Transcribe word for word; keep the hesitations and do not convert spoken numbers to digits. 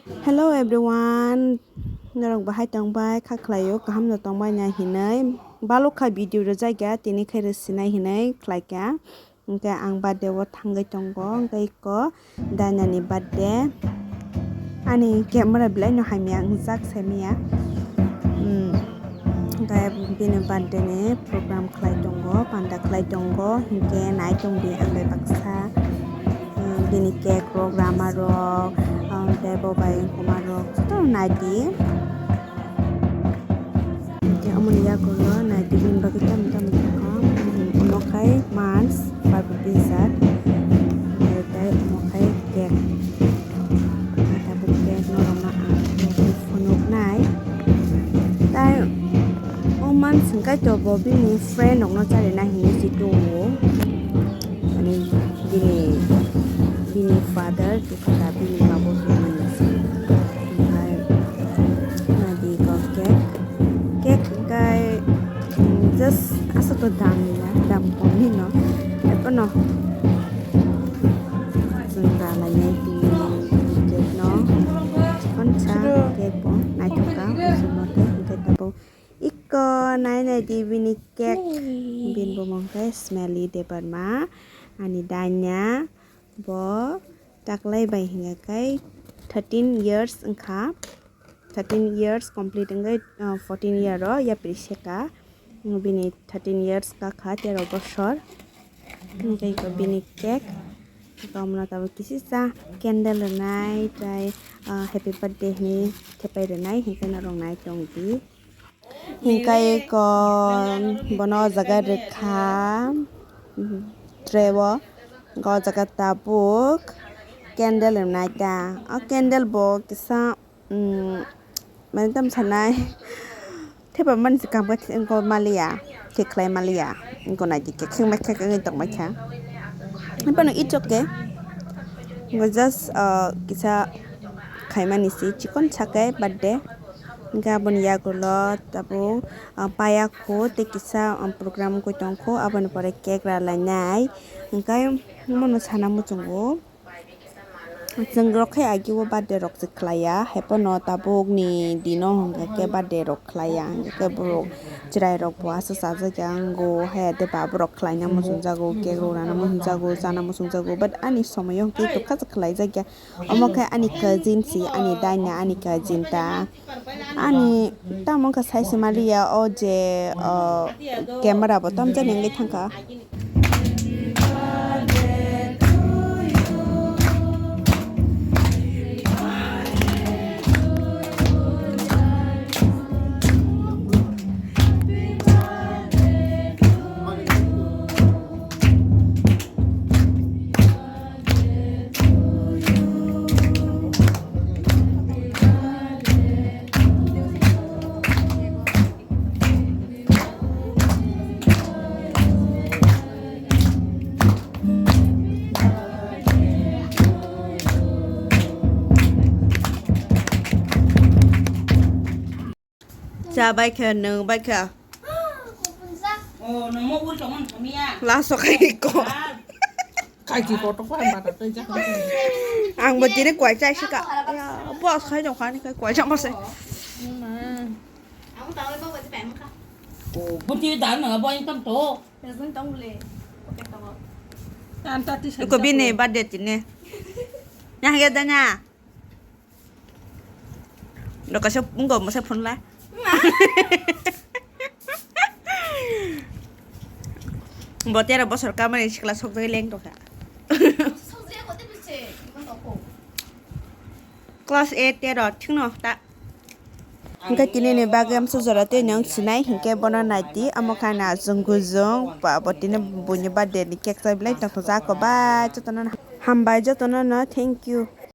Hello everyone, norok bahai tongbai, kha khlaio, kaham no tongbai na hinui. Balok kha video rwjak ya, tini khe rwsinai hinui khlai kha. Hingke ang birthday o thangwi tongo, hingke iko Dainani birthday. Ani camera belai no hamya wngjak, saimanya. Hmm. Hingke bini birthday ni program khlai tongo, panda khlai tongo, hingke nai tongdi ang bai baksa. Hmm, bini cake rok, rama rok, um, tei bo bai wngkoma rok, joto naidi. Hingke omoni yagulo naidi bini bagwi tamo tamo tongo. Omo khai mans, five rupees jar. Tei omo khai cake. Tabuk cake norokno ang phunuknai. Tai o mans hwnkhe to bo bini friend rokno charina hinwi se tongo. Mane bini, bini father. Kha bini babo hinmani se. Hingkai naidi ko cake. Cake hingkai, mm, just aswk to dam ya, dam kom hino. Ebono chwng ralainai tini cake no. Chikon sa cake bo naithok kha, kuchuk mote hingke tabuk iko nai naidi bini cake. Bini bumung khe Smelly Debbarma, ani daina. Bo taklai bai hingya khe thirteen years wngkha, thirteen years complete wngwi, ah, fourteen year o yapri seka. Bini thirteen years kakha, tero bosor. Hingke iko bini cake. Tomno tabuk kisisa candle rwnai, tei, ah, happy birthday hinwi thepai rwnai, hingke norok nai tongdi. Hingkai ko bono o jaga rwkha, tray o, o jaga tabuk candle rwnai ta. O candle bo kisa, mm, mane tamo sanai, thepa mani se kam khe wngkha maliya, thik khlai maliya, wngkha naidi khe khengbai khe wngwi tongbai kha. Haphano it's okay, just, uh, kisa khaimani se chikon sa khe birthday. Hingke aboni yagulo tabuk, ah, payakho tei kisa, ah, program wngwi tongkho, aboni pore cake ralainai. Hingke bono sana muchungo, chwng rok khe agee o birthday rok se khlaiya, haiphano tabukni dino hwnkhe birthday rok khlaiya, hwnkhe borok chwrairok bo aswk chajakya wngo, haiya tei ba borok khlaina muchungjago, cake rok rana muchungjago, chana muchungjago, but ani somoyo hwnkhe tongkha se khlaijakya. Omo khe ani cousin si, ani daina, ani cousin ta. Ani tamo wngkha sai se maliya o je, o, camera bo tamjani wngwi thangkha. Cha bai kha, nwng bai kha. Last o khai ko. Kaiki kotor ko ang bata tei jak. Ang bo tini kwai chai sika. Ya, boss khai jong khani kai kwai jang bose. Bunti dan na bo yang tam to. Ko bini birthday tini. Nya ya danya. Lo kaisa wngkha mwsa phone la. Bo tera bosor kamani sikla sokjagwi leng tongkha. Class eight tero thikno ta. Hingke tini ni bagwi amsa jora tei nang sinai hingke bono naidi amo kha na jung gujung ba bo tini buini birthday ni cake chai belai tongthok jako bai jotono hambai jotono no thank you.